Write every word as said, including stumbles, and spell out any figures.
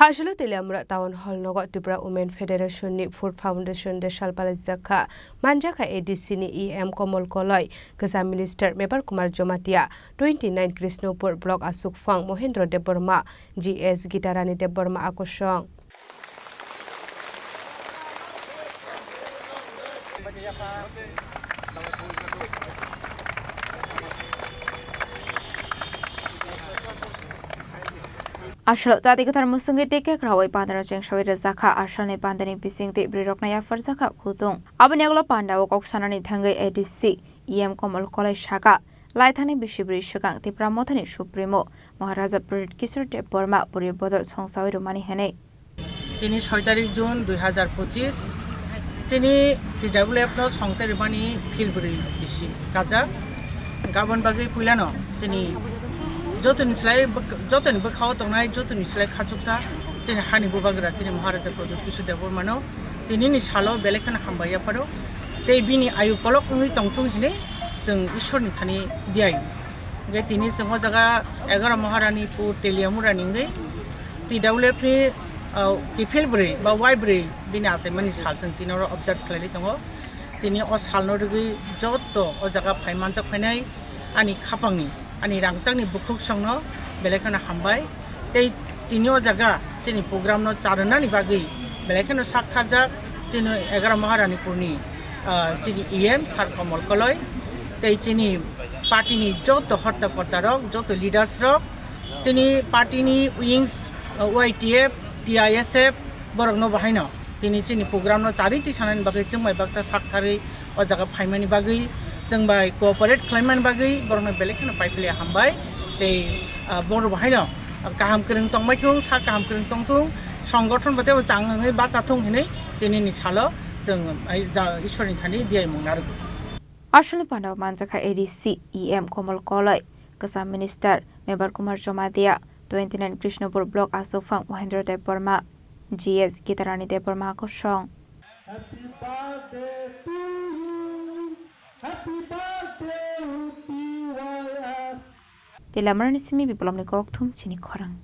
Aswk Teliamura Town Hall nogo Tripura Women Federation ni Food Foundation Day sal palaijak kha. Manjakha A D C ni E M Komol Koloi, Kwcham Minister Mebar Kumar Jamatia, twenty nine Krishnopur Block Asukphang Mohendro Debbarma, G S Gitarani Debbarma akosong. Aswk Chati Kwthar Musungwi tei kek rawi pandano chengsawi rwjakha. Aswkni pandani bisingtwi bwrwirokno yapharjakha kutung. Aboni ulo pandao kok sanani thangwi A D C E M Komol Koloi sakha, laithani bisi bwrwi swkang Tipra Mothani Supremo Maharaja Pradyut Kishore Debbarma puri bodol songsawi rwmani hwnwi. Tini soi tarik June dui hazar pochis, chini T W F no songsa rwmani phil bwrwi bisi kajak. Gabon bagwi puilano chini jotoni slai bwk-, jotoni bwkhao tongnai jotoni slai khachuksa chini hani bubagra chini Maharaja Pradyut Kishore Debbarmano tinini salo belai kheno hambai yapharo tei bini ayu kolok wngwi tongthung hinwi chwng Ishwarni thani diyai. Hingke tini chwng o jaga egaroh Maharani pur Teliamurani wngwi T W F ni, ah, kiphil bwrwi ba wai bwrwi bini achaimani sal chwng tini oro observe khlailai tongo. Tini o salno rwgwi joto o jaga phai manjak phainai ani khapangni, ani rangchakni bukhuk songno belai kheno hambai. Tei tini o jaga chini program no charwnani bagwi belai kheno sak tharjak chini egaroh Maharanipurni, ah, chini E M Sir Komol Koloi tei chini party ni joto horta korta rok, joto leaders rok, chini party ni wings, ah, Y T F, T I S F borok no bahaino. Tini chini program no chari tisanani bagwi chwng bai baksa sak tharwi o jaga phaimani bagwi, chwng bai cooperate khlaimani bagwi borokno belai kheno paiphilia hambai tei, ah, borok bo haino kaham kwrwng tongbai thung, sak kaham kwrwng tongthung, songgothon bo teibo chang wngwi bacha thung hinwi tinini salo chwng, ai, ja, Ishwarni thani diyaimung narwgo. Aswkni pandao manjakha A D C E M Komol Koloi, Kwcham Minister Mebar Kumar Jamatia, twenty nine Krishnopur Block Asukphang Mohendro Debbarma, G S Gitarani Debbarma kosong. Happy birthday to you. Happy birthday, T Y R. Teliamurani simi Biplobni kokthum chini khorang.